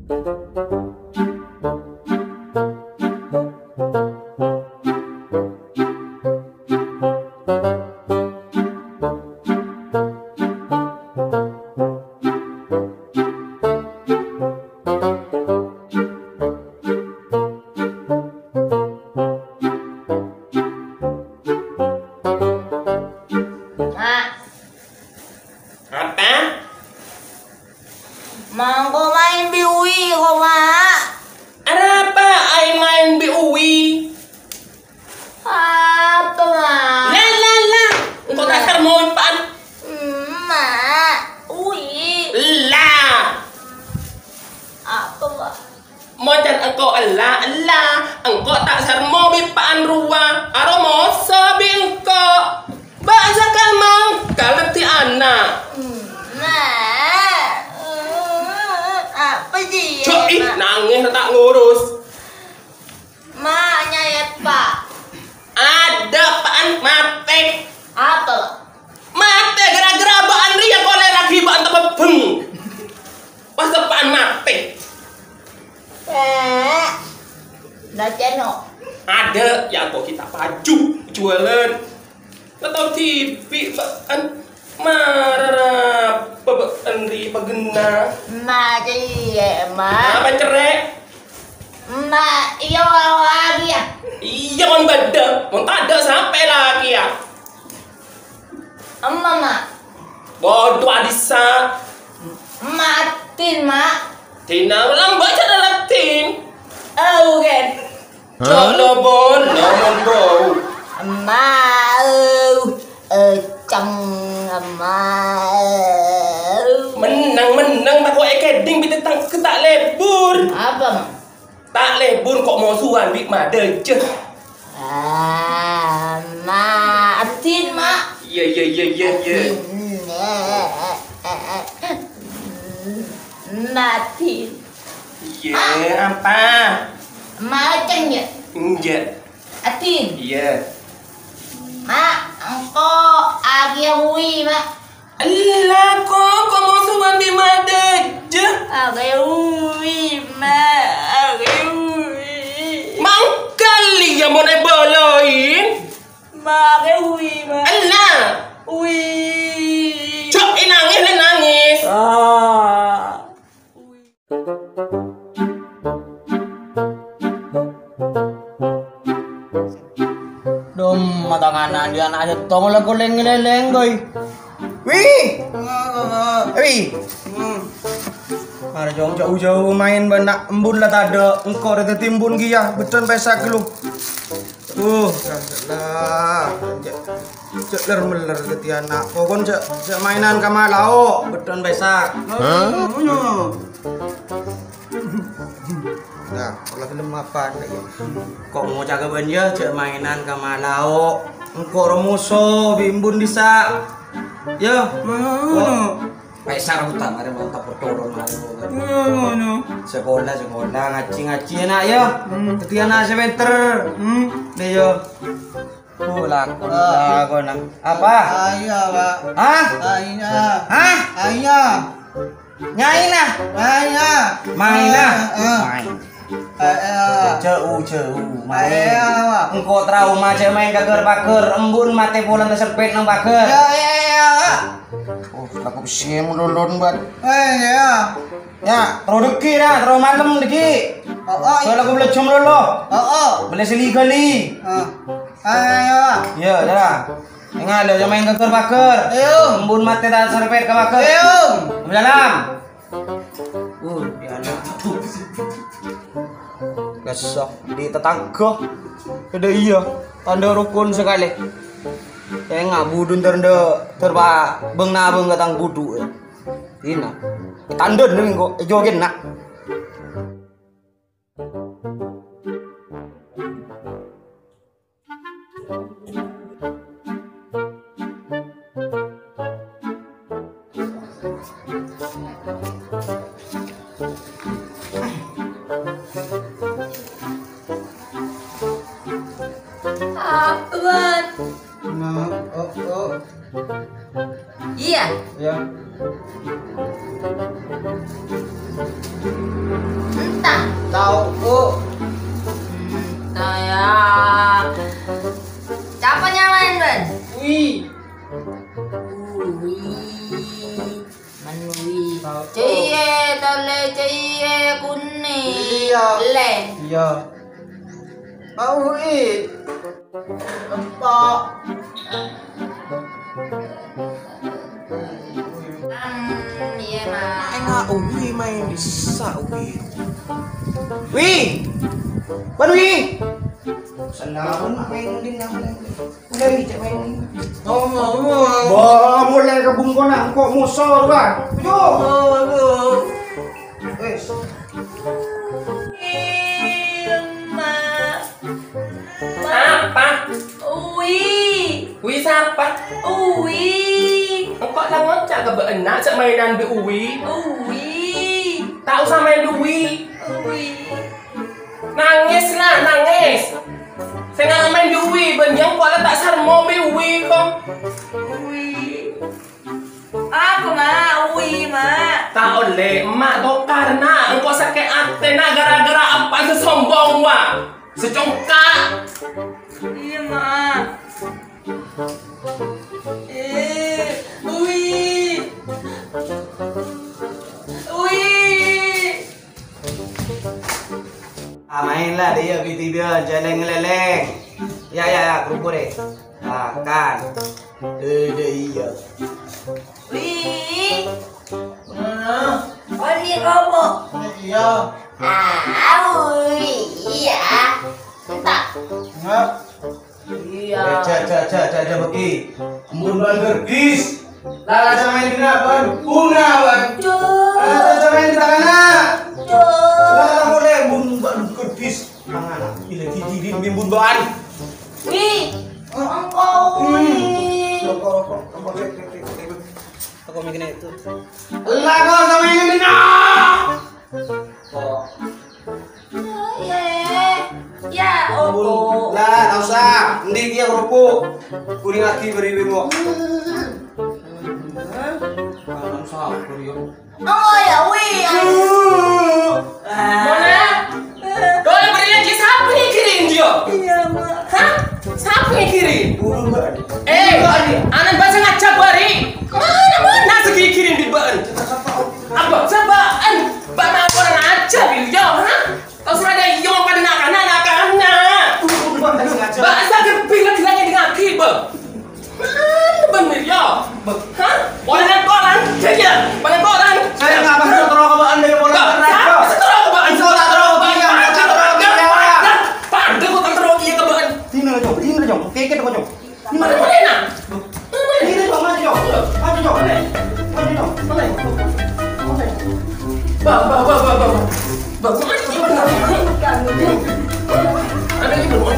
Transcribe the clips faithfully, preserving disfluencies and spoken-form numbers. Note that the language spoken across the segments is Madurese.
Apa? Mangko maèn bi' Uwi, ko, Ma'. Arapa aèng maèn bi' Uwi? Apa, Ma'? La, la, la. Engko' ta' sarmo bi' eppa'en. Ma', Uwi. La. Apa, Ma'? Mon can engko' ella, ella, engko' ta' sarmo bi' eppa'en rowa, aro moso bi' engko'. Bâ' sakal mangkal dhâddhi ana'. Ma', apa jiya, Jo'i, Ma'? Nangès ta' ngurus. Ma', nyayèt, Pa'. Adâ' eppa'en matè. Apa? Matè gara-gara bâ'en rèya kolè raghi bâ'en tapebbheng. Pas teppa'an matè. Eh, naceno. Adâ', ya, kok kita paju, jualan. Ngetto dhibi' bâ'en. Mara bâ'en rè paghenna. Ma' cè', Ma'. Apa cerrè'? Ma', iyâ, wa-, wa-, iyâ. Iyâ, mon bâdâ. Mon tadâ', sapè lakèya? Emma, Ma'. Bâdâ adissa. Ma' Atin, Ma'. Tina, lambâ' jâ' Atin. Au, kan. Jâ' lobon, lobon bâu. Emma, au. Eceng, Emma, au. Mennang, mennang, tako' èkèdhing, bi' tètangghâ ta' lebur. Apa, Ma'? Ta' lebur kok mosowan bi' Madâjâ. Ah, Ma', Atin, Ma'. Iyâ, iyâ, iyâ, iyâ, iyâ. Atin. Ma', Atin. Iyâ, apa? Ma' Eceng, yâ? Enjâ'. Atin. Iyâ. Ma', engko' aghi' Uwi, Ma'. Ella, kok, kok mosowan bi' Madâjâ? Aghi' Uwi, Ma', aghi' Uwi. Mangkal iyâ mon èbâlâi. Ma', aghi' Uwi, Ma'. Ella. Uwi. Cok, nangès, nangès. Ah. Dom, matangana di anak settong la koleng ngeleleng, boy. Wi! Wi! Mara jong jauh-jauh main bana embun la tadâ', engko' rè daddi embun kèya, bâdân pèsak lu. Uh, lah, cè', cè' ler-meller dhâddhi ana'. Pokon cè', cè' mainan ka malao, bâdân pèsak. Hah? Nah, ola gelem apa, yâ? Kok ngoca' ka bân, yâ, cè' mainan ka malao. Engko' romoso, bi' embun dissa'. Yâ. Ngono. Pèsak utang, arè mantap percolo, mari. Ngono. Sekolah, sekolah, ngaji, ngaji, ana', yâ. Hmm. Dhâddhi ana' sè pènter. Hmm. Deh, yâ. Oh, lakon, lakon. Apa? Aina, Pak. Hah? Aina. Hah? Aina. Nyaina? Aina. Maina? Eh, eh. Main. Eh, eh. Jauh, jauh. Main. Eh, eh, Pak. Engko' trauma, cè' main ka ghâr-paghâr. Embun matè polana tasempèt nang paghâr. Ya, ya, ya, Pak. Oh, aku sè melolon, Ban. Eh, ya. Ya, terro dâggi', ra, terro malem dâggi'. Oh, oh, iya. Soalnya aku belum jam lolo. Oh, oh. Beli seli gali. Ah. Ayo. Iya, dah. Enggak ada yang main ka ghâr-paghâr. Ayo. Embun matè tasempèt ka paghâr. Ayo. Dalam. Uh, ya Allah. Kesok di tetangga. Ada iya. Tanda rukun sekali. Enggak budun tanda terba beng nabeng katang budu. Ina. Tanda ning kok jogen nak. Apaan? Nah, oh, oh. Iya. Ya. Tao, Bu. Nah, ya. Sapa nyamaèn, Bân? Wi. Wi. Manowi. Tao. Cèyè, tolè, cèyè, kunè. Iyâ. Lè. Iyâ. Tao, Wi. Empa'. Hmm, iyâ, Ma'. Enga' Uwi maèn bisa, Uwi. Wi! Bân Wi! Sennal pun maèn ding nang. Udah, Wi, cek maèn. Oh, oh, oh. Wah, mulai ke bungkona, kok musuh, Bang? Yo. Oh, oh. Wes. Wi, Ma'. Apa? Uwi. Wi sapa? Uwi. Engko' la ngoca' ka bâ'na, jhâ' maènan bi' Uwi. Uwi. Ta' osa maèn bi' Uwi. Uwi. Nangès, la, nangès. Sè ngala' maèn bi' Uwi, bân iyâ engko' la ta' sarmo bi' Uwi, kok. Uwi. Apa, Ma'? Uwi, Ma'. Ta' ollè, emma' tokar, na'. Engko' sakè' atè, na', gara-gara apa sè sombong, wa'? Sè congka'. Iyâ, Ma'. Eh, Uwi. Uwi. Ah, maèn la, dâ' iyâ, bi' tèdhâ, jhâ' lèng-lèlèng. Ya, ya, ya, kerupuk, rè. Ah, kan. Eh, dâ' iyâ. Wi. Nah. Oni kerupuk. Iyâ. Ah, iyâ. Entah. Enggak. Iyâ. Eh, jhâ', jhâ', jhâ', jhâ', jhâ', bâgi. Embun bân garbis. La, la, jhâ' maèn dina, bân. Buna, bân. Cuk. La, la, jhâ' maèn dina, kana'. Cuk. La, la, molè, embun bân garbis. Mangana, bilâ ghi' dhibi' embun bân. Wi. Oh. Engko', hmm. Wi. Roko', roko', roko', cek, cek, cek, cek. Roko' mègana itu. La, kok jhâ' maèn dina. Kok. Yè. Ya, opo. La, ta' osa. Endi kèya kerupuk? Kulingaghi bâri' bengok. Tangan sabar, yo. Oh, ya, wi, ya. Mona. Dole bâri' lagi, sapa ngikirin dia? Iya, Ma'. Hah? Sapa ngikirin? Buru, Mbak. Eh, anak bahasa ngajak bari. Mana, mana? Nah, segi kirin di ba'en. Apa? Saba'an. Ba'en apa orang aja, Bil? Yo, ha? Tau serada iyo, apa nak kana', nak kana'? Bahasa gerbing lagi, lagi, lagi, Bang. Mana, Bang, Bil? Yo. Ha? Boleh koran? Iya, boleh koran. Saya nggak pernah terlalu kebaan dari bola. Bang, saya terlalu kebaan. Saya terlalu kebaan. Saya terlalu kebaan. Pada kok terlalu iya kebaan. Sini, Cok. Sini, Cok. Oke, oke, Cok. Mana, mana, nah? Ini, Cok, maju, Cok. Maju, Cok. Maju, Cok. Mana? Mana? Bang, bang, bang, bang, bang. Bang, mana ini, Bang? Ada ini, Bang.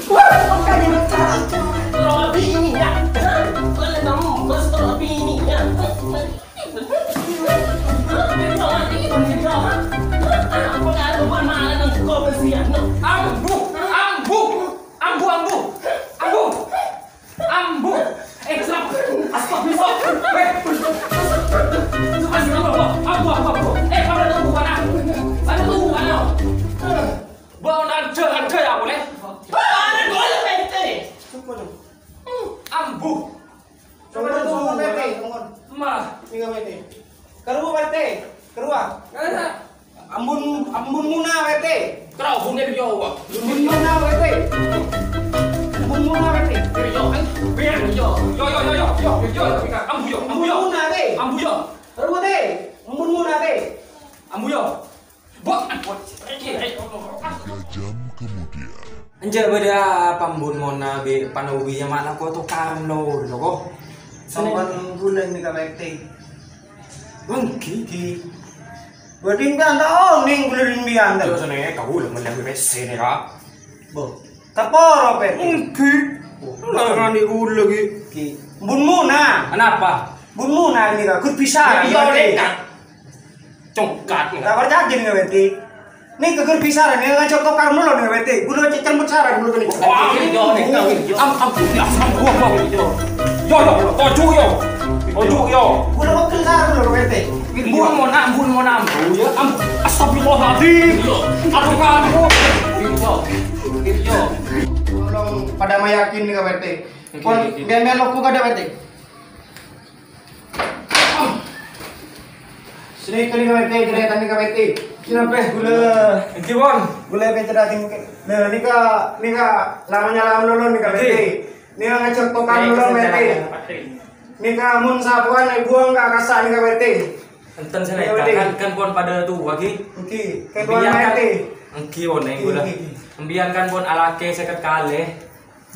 Wah, makanya. Terlalu ini, ya. Boleh kamu, bos, terlalu ini, ya. Ambu, ambu, ambu, ambu, ambu, ambu. Eh, astagfirullah. Weh, astagfirullah. Ambu, ambu, ambu. Eh, pada tunggu, pada. Pada tunggu, pada. Bau raja, raja ya, boleh? Pada boleh, ente. Ambu. Coba tuh, P T. Ma. Tinggal P T. Keruwa, P T. Keruwa. Mana? Ambun, ambun muna, P T. Terus, bunyi dia, Wak. Ambun muna, P T. Ambun muna, P T. Yo, kan? Biar, yo. Yo, yo, yo, yo. Yo, yo, yo. Ambu, yo. Ambu, yo. Ambun muna, P T. Ambu, yo. Keruwa, P T. Ambun muna, P T. Ambu, yo. Dua jam kemudian. Enjâ' bâdâ apa Ambun Mona bi' Panowi ya malah koto karno lho, kok. Sampun bulan nih, Kak Mekti. Engghi. Engghi. Berarti enggak, enggak oneng bulan ini, Kak. Yo, sene, kau udah melihat P C nih, Kak. Bo. Teporo, Pet. Engghi. Larani kula iki. Ki. Mbun Muna. Kenapa? Mbun Muna ini, Kak. Gur bisa. Iya, Kak. Congkat. Tak percaya nih, Kak Mekti. Nèka ghâr bhâi saran, nèka ngajhâk tokar malolo nèka, P R T. Ghulâ cè' cèlmut saran ghulâ nèka. Wah, yo, yo, yo. Am, am, yo, yo, yo. Yo, yo, toju', yo. Toju', yo. Ghulâ pegghel saran ghulâ, P R T. Ampon, mon, ampon, mon, ampon. Yo, am, astagfirullahaladzim. Yo. Aduh, ampon. Yo. Yo. Tolong padâ mayakin nèka, P R T. Oke, pon, oke. Biar-biar loko kada, P R T. Sini kali ka P R T, kali tanya ka P R T. Kenapa gula? Iki, Bon. Gula P R T tadi mungkin. Nah, nika, nika lamanya lama dulu nika P R T. Iki. Nika ngajhâk tokar dulu P R T. Nika mun sabuan buang ka kasa nika P R T. Enten sini kan, kan pon padâ tuwa, Ki. Oke, kan tuan P R T. Enggi, Bon, yang gula. Oke, oke. Embiyan kan pon alakè seket kalè.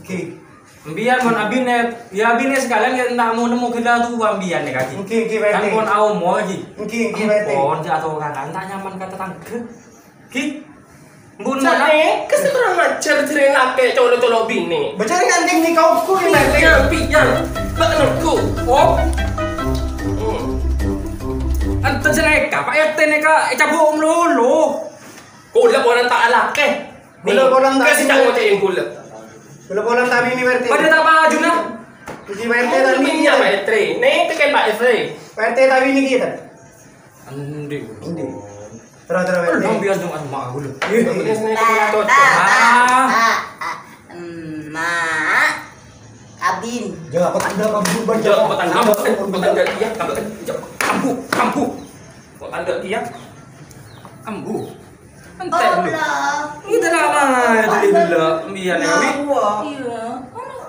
Ngghi. Embiyan mon abinè, ya abinè sakalèyan ya enta' mo nemmo ghellâ' towa embiyan nèka, Ki. Ngghi, ngghi, Pak Kan R T. Pon aomo, Ki. Ngghi, ngghi, Pak R T. Pon jâ' atokanan, ta' nyaman ka tatangghâ. Ki. Embun Jâ' mana? Nèka sè kurang ajhâr jârèya lakè colo'-colo' binè. Bâjârè nganti nèka oku, Pak R T. Piyan, piyan. Bâ' nengko. Oh. Hmm. Enten sè nèka, Pak R T nèka ècabok malolo. Kaulâ polana ta' alakè. Kaulâ polana ta' Kasih binè. Ca'na ca'na kaulâ. Kaulâ polana ta' binè, Pak R T. Padâ ta' pajuna. Ngghi, Pak R T ta' binè. Iya, Pak R T. Nèka kan Pak R T. Pak R T ta' binè kita. Endi'. Endi'. Terus, terus, Pak R T. Dong biasa dong sama aku lho. Iya. Bener, sini aku cocok. Ah. Emak. Kabin. Jâ', apa tanda kabin, Ban? Jâ', apa tanda? Apa tanda? Iya, apa tanda? Iya, ambu, ambu. Kok tanda iya? Ambu. Entek, Bu. Allah. Itu nama, itu dia dulu. Iya, nih, Wi. Iya.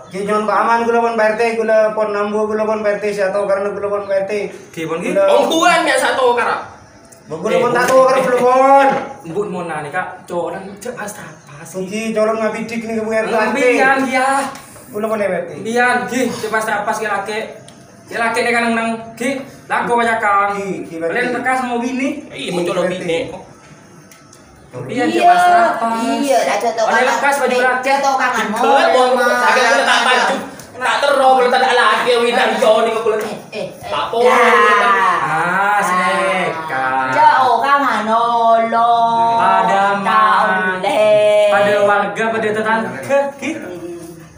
Ki, nyo'on paaman kaulâ pon Pak R T, kaulâ pon nambu, kaulâ pon Pak R T, sè atokar kaulâ pon Pak R T. Ki, pon, Ki? Kaulâ Ongguwan ya sè atokar. Kaulâ pon ta' atokar, kaulâ pon. Embun mon nèka, coran jâ' pas-pas. Ki, coran ngabidik nèka, Bu R T. Embiyan, ya. Kaulâ pon Pak R T. Embiyan, Ki, jâ' pas-pas, Ki, lakè. Ki, lakè nèka neng-neng, Ki, lagu banyakan. Ki, Ki, Pak R T. Kalian tekas mau bini? Iya, mau coba bini. Iya, iya, raja tokangan. Oleh lekas baju raja. Raja tokangan. Dibelek, Bang. Akhirnya tak baju. Tak terus, kalau tak ada lagi, Widan, jauh nih, kalau Eh, eh, eh. Tak boleh, Widan. Ah, seka. Jauh kangan, Allah. Pada ma-, pada warga, pada tetangga, gitu.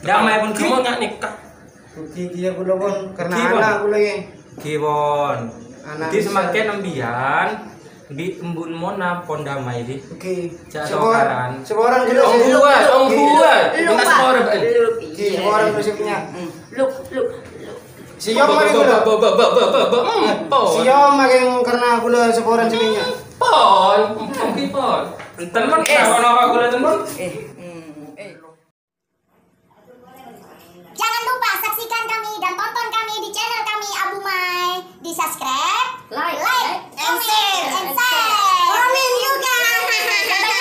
Damai pun, Ki. Kamu nggak nikah? Ki, ki, ya, kaulâ pon, karena Ki, pon. Anak kaulâ, ya. Ki, pon. Anak bisa. Ki, semakin embiyan, bi embun mona pon damai, Ki. Oke. Jâ' tokaran. Sapa orang dulu, Ong Ki? Buat, Ong Buat. Lu, Minta Pak. Skor, Pak. Lu, Ki, iya. Sapa orang prinsipnya? Hmm. Lu, lu, lu. Siom lagi kaulâ. Ba, ba, ba, ba, ba, ba, hmm, pon. Siom lagi karena kaulâ sapa orang sininya. Pon. Ki, pon. Enten, pon. Eh. Kenapa, kenapa kaulâ enten, pon? Eh, hmm, eh. Jangan lupa saksikan kami dan tonton kami di channel kami Abu Mai. Di-subscribe, like, like, and share, and share. Komen juga. Dadah.